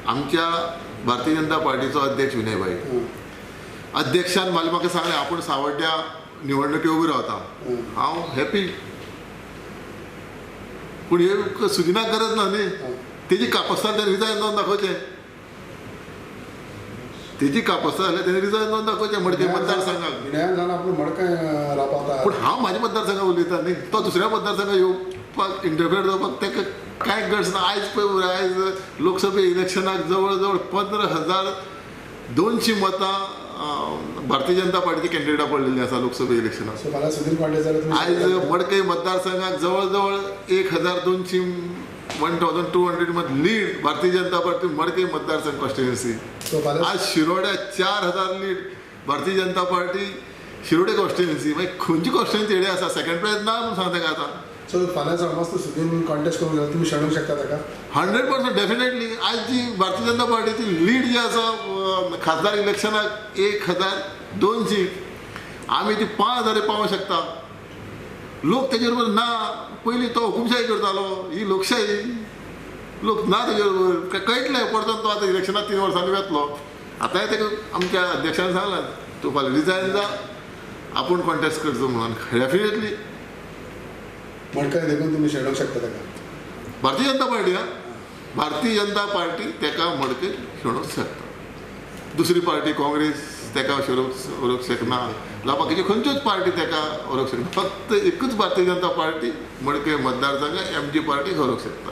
आमच्या भारतीय जनता पार्टीचो अध्यक्ष विनय भाई अध्यक्षान म्हाका म्हाका सांगलें आपूण सावड्ड्या निवडणुके उबी रावता, हांव हॅपी. पूण हे सुदिनाक गरज ना न्ही, तेजी कापस्तार तेणें रिजायन जावन दाखोवचें, तेजी कापस्तार जाल्यार तेणें रिजायन जावन दाखोवचें मडकय मतदारसंघाक. विनयान जावन आपूण मडकय रावपाक. पूण हांव म्हाज्या मतदारसंघाक उलयता न्ही, तो दुसऱ्या मतदारसंघाक येवपाक इंटरफेर जावपाक ताका कांय गरज ना. आयज पळय आयज लोकसभे इलेक्शनाक जवळ जवळ 15,200 मतां भारतीय जनता पार्टीचे कॅन्डिडेटा पडलेली आसा लोकसभे इलेक्शनाक. आयज मडकय मतदारसंघाक जवळ जवळ 1,200 1,200 मत लीड भारतीय जनता पार्टी मडकय मतदारसंघ कॉन्स्टिट्युएन्सी. आज शिरोड्या 4,000 lead Bharatiya Janata party Shiroda constituency. मागीर खंयची कॉन्स्टिट्युएन्सी हेडे आसा सेकंड प्रायज ना म्हणून सांगता ताका आतां. सो फाल्यां समज तूं सुदीन कॉन्टेस्ट करूंक जाल्यार तुमी शेणूंक शकता ताका? 100% डेफिनेटली. आयज जी भारतीय जनता पार्टीची लीड जी आसा खासदार इलेक्शनाक 1,200, आमी ती 5,000 पावोंक शकता. लोक तेजे बरोबर ना, पयलीं तो हुकुमशाही करतालो, ही लोकशाही, लोक ना तेजे बरोबर कळटलें परतून तो आतां इलेक्शनाक 3 वर्सांनी वेतलो. आतांय ताका आमच्या अध्यक्षान सांगलां तूं फाल्यां रिजायन जा, आपूण कॉन्टेस्ट करचो म्हणून. डेफिनेटली मडकय देखून तुमी शेणोवंक शकता ताका भारतीय जनता पार्टी. हा, भारतीय जनता पार्टी ताका मडकय शेणोवंक शकता. दुसरी पार्टी काँग्रेस ताका व्हरूंक शकना, जावं बाकीच्यो खंयच्योच पार्टी ताका व्हरूंक शकना. फक्त एकूच भारतीय जनता पार्टी मडकय मतदारसंघ एमजी पार्टी व्हरूंक शकता.